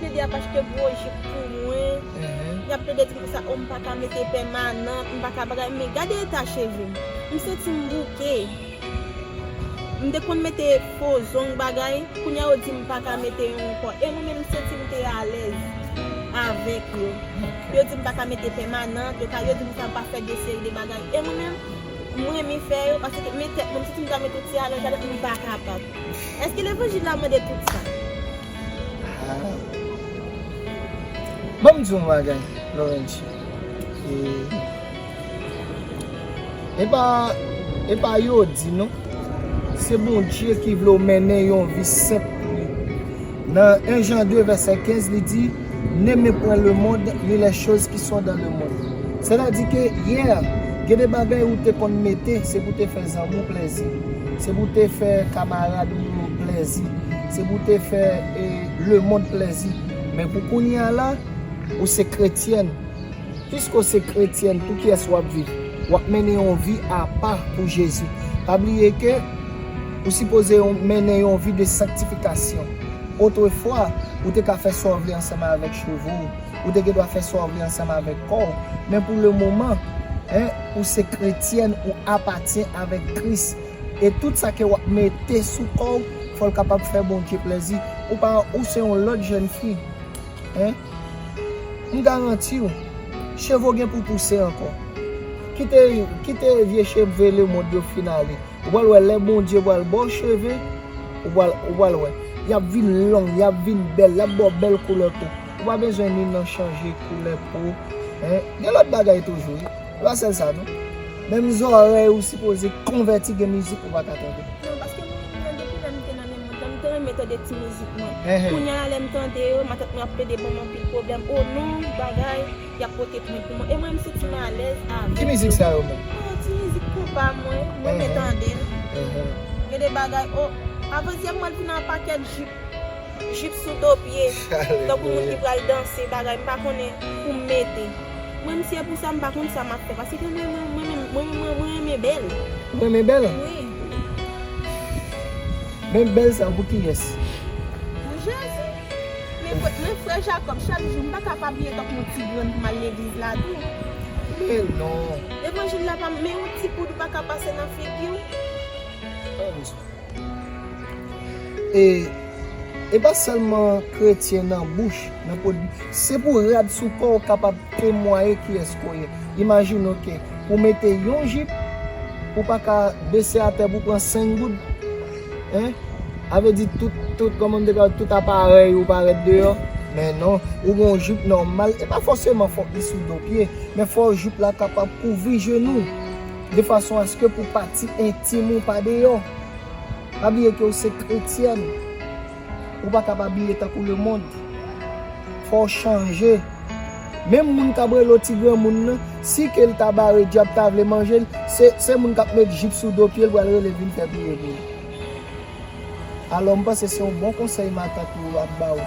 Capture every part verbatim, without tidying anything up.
Plede ap achte gwo jip pou mwen. Mhm. Y ap plede di m konsa, o, m pa ka mete pèmanant, m pa ka bagay. Men gade eta cheve m. M santi m bouke. M te konn mete fo zong bagay. Kounye a yo di m pa ka mete yo ankò. E mwen menm m santi m te alèz avèk yo. Yo di m pa ka mete pèmanant, yo ka, yo di m sa pa fè de seri de bagay. E mwen menm, m renmen fè yo, paske men tèt mwen, m santi m ta mete yon ti alonj ladan, m pa kapab. Èske levanjil la mande tout sa? Ah. Ban m di w yon bagay, Lorenchi. E, e pa, e pa yo di non. Se Bondye ki vle w mennen yon vi senp pou li. Nan en Jan de vèsè kenz, li di, N'aimez point le monde, ni les choses qui sont dans le monde. Sètadi ke yè, gen de bagay ou te konn mete, se pou te fè zanmi w plèzi. Se pou te fè kamarad ou yo plèzi. Se pou te fè, e, lemonn plèzi. Men pou kounye a la, ou se kretyèn. Piske w se kretyèn, pou kiyès w ap viv? W ap mennen yon vi apa pou Jezi. Pa bliye ke ou sipoze yon, mennen yon vi de sanktifikasyon. Otrefwa, ou te ka fè sa w vle ansanm avèk cheve w. Ou te gen dwa fè sa w vle ansanm avèk kò w. Men pou le moman, en, ou se kretyèn, ou apatyen avèk Kris. E tout sa ke w ap mete sou kò w, fò l kapab fè Bondye plèzi. Ou pa, ou se yon lòt jèn fi. En? M garanti w, cheve w gen pou pouse ankò. Kite, kite vye cheve lemonn yo fin ale. Ou pral wè lè Bondye pral ba w cheve, ou pral, ou pral wè. Y ap vin long, y ap vin bèl, y ap ba w bèl koulè po. Ou pa bezwen ni nan chanje koulè po. En? Gen lòt bagay toujou, wi. E pa sèl sa, non. Menm zòrèy ou sipoze konvèti, gen mizik ou pa ka tande. Non, paske mwen menm nan depi lè m te nan lemonn nan, m te renmen tande ti mizik mwen. Ehe. Kounye a la lè m tande yo, matant mwen ap plede ban m anpil pwoblèm. O non, bagay, y ap pote plent pou mwen. E mwen, m santi m alèz avèk yo. Ki mizik sa yo menm? O, ti mizik konpa mwen, mwen renmen tande l. Ehe. Gen de bagay, o, avantyè m wè l vin an pakèt jip. Jip sou do pye. Tankou moun ki pral danse, bagay, m pa konnen pou m mete. Mwen, m se pou sa, m pa konn sa m ap fè. Paske mwen, mwen, mwen, mwen, mwen, mwen renmen bèl. Ou renmen bèl? Wi. Men bèl sa pou kiyès? Pou Jezi. Men frè, men frè Jakòb, chak jou, m pa ka pa abiye tankou yon ti grenn pou m al legliz la tou. Men non. Levanjil la pa, men yon ti poud ou pa ka pase nan figi w. Ann di. E, e pa sèlman kretyen nan bouch, nan pwodui. Se pou rad sou kò w kapab temwaye kiyès ke w ye. Imajine w ke pou mete yon jip, ou pa ka bese atè pou pran senk goud. En? A vle di tout, tout, kòman m te ka, tout aparèy ou parèt deyò. Men non, ou gen yon jip nòmal. E pa fòseman fòk li sou do pye, men fò jip la kapab kouvri jenou. De fason aske pou pati entim ou pa deyò. Pa bliye ke w se kretyèn. Ou pa kab abiye tankou lemonn. Fò w chanje. Menm moun k ap rele w ti granmoun nan, si ke l ta bare dyab ta vle manje l, se, se moun k ap met jip sou do pye l pral rele vin fè priye pou li. Alò, m panse se yon bon konsèy matant ou ap ba w.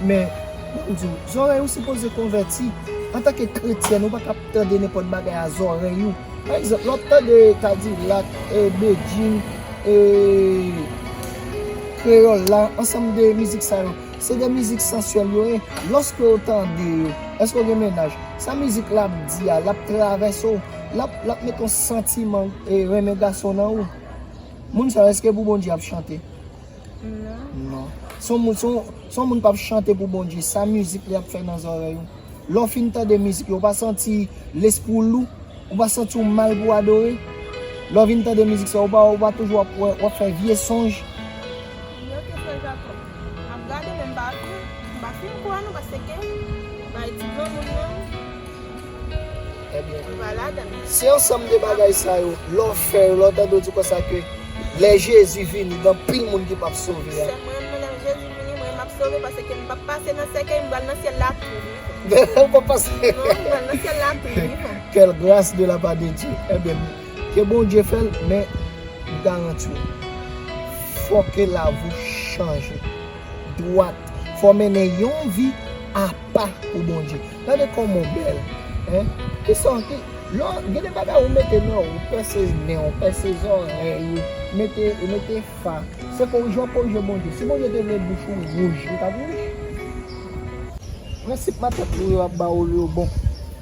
Men, ban m di w, zòrèy ou sipoze konvèti. Antanke kretyèn, ou pa ka ap tande nenpòt bagay a zòrèy ou. Pa egzanp, lè w ap tande Kadilak, e, Bedjine, e, Kreyòl la, ansanm de mizik sa yo, se de mizik sansyèl yo ye. Lòske w tande yo, èske w gen mennaj? Sa mizik la ap di a, l ap travèse w, l ap, l ap mete yon santiman, e, renmen gason nan ou. Moun sa yo, èske pou Bondye y ap chante? Non. Non. Se yon moun, se yon, se yon moun p ap chante pou Bondye. Sa mizik li ap fè nan zòrèy ou. Lè w fin tande mizik yo, ou pa santi lespri w lou? Ou pa santi w mal pou w adore? Lè w vin tande mizik sa, ou pa, ou pa toujou w ap, w ap fè vye sonj? Wi, oke, frè Jakòb. M ap gade, men m pa fin, m pa fin kwè non, paske bay ti granmoun nan. Ebyen, se ansanm de bagay sa yo, lè w fè yo, lè w tande w di konsa ke lè Jezi vini, gen anpil moun ki p ap sove a. Sè mwen, mwen, lè Jezi vini, mwen, m ap sove, paske m p ap pase nan sèkèy, m pral nan syèl la tou vivan. Ou p ap pase. Non, m pral nan syèl la tou vivan. Quelle grâce de la part de Dieu. Ebyen, ke Bondye fè l, men m garanti w, fò ke lavi w chanje. Dwat. Fò w mennen yon vi apa pou Bondye. Gade kòman w bèl. Hein? Kisa w ki, lò, gen de bagay ou mete nan ou, pèse nen w, pèse zòrèy ou, mete, mete fa. Se korije w ap korije Bondye. Si Bondye te vle bouch ou wouj, li t ap wouj. Prensip matant ou yo ap ba ou yo bon.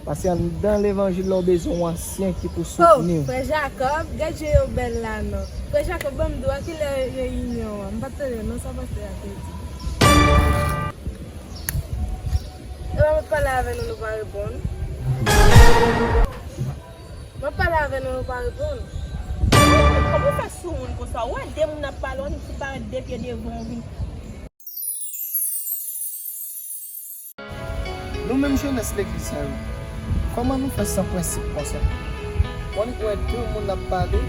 Paske anndan levanjil la, ou bezwen yon ansyen ki pou soutni w. Oh, frè Jakòb, gad jan yo bèl la non. Frè Jakòb, ban m di w a kilè reyinyon an? M pa t tande non sa pastè a te di. Epa m ap pale avè nou, nou pa reponn. M ap pale avè nou, nou pa reponn. Kòman w fè sou moun konsa? Ou wè de moun ap pale, w annik ti parèt de pye devan w vin. Nou menm jenès legliz sa yo, kòman nou fè san prensip konsa? W annik wè de moun ap pale,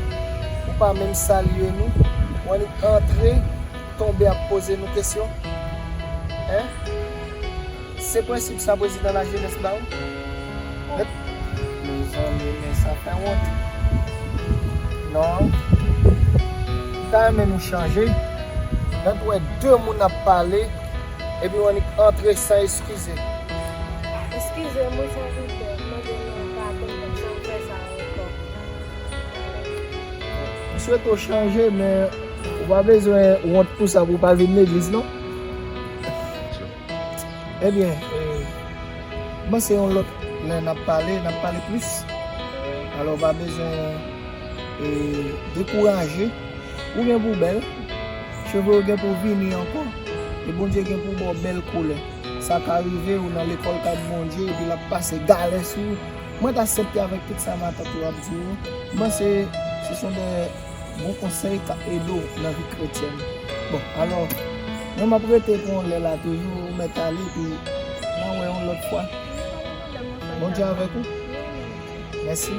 ou pa menm salye nou, w annik antre, tonbe ap poze nou kesyon. Hein? Se prensip sa prezidan lajenès ba w? Mezanmi, men sa fè wont. Non. M ta renmen nou chanje. Lè n wè de moun ap pale, epi w annik antre san eskize. Eskize mwen, sèvitè, m mande nou padon, m p ap janm fè sa ankò. M swete w chanje, men ou pa bezwen wont pou sa, pou w pa vin legliz, non. Ebyen, e, m panse yon lòt lè n ap pale, n ap pale plis. Alò, w pa bezwen, e, dekouraje. Ou gen pou w bèl. Cheve w gen pou w vini ankò. E Bondye gen pou w ba w bèl koulè. Sa ka rive ou nan lekòl k ap Bondye, epi l ap pase galè sou ou. Mwen ta aksepte avèk tout sa matant ou ap di yo. M panse se yon de bon konsèy k ap ede w nan vi kretyèn. Bon, alò, mwen m ap rete pou yon lè la toujou, ou mèt ale, epi n a wè yon lòt fwa. Bondye avèk ou. Mèsi.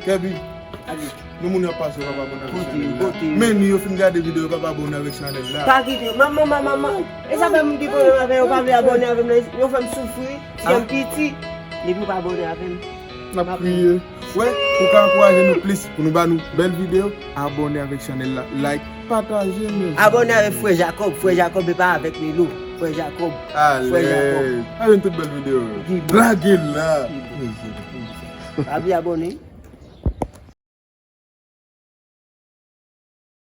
Kèbi, nou moun yo ap pase yo p ap abòne avèk chanèl la. Men ni yo fin gade videyo yo p ap abòne avèk chanèl la. Pa kite yo. Manman, manman, manman. E sa fè m gen pwoblèm avè yo, yo pa vle abòne avè m nan. Yo fè m soufri. Ti kè m piti. Depi yo pa abòne avè m. N ap kriye. Wè, pou ka ankouraje nou plis, pou nou ba nou bèl videyo, abòne avèk chanèl la, like, pataje, men. Abòne avèk frè Jakòb, frè Jakòb e pa avèk Milo. Frè Jakòb. Frè Jakòb. Alèz. A jwenn tout bèl videyo yo. Lage la. Pa bliye abòne.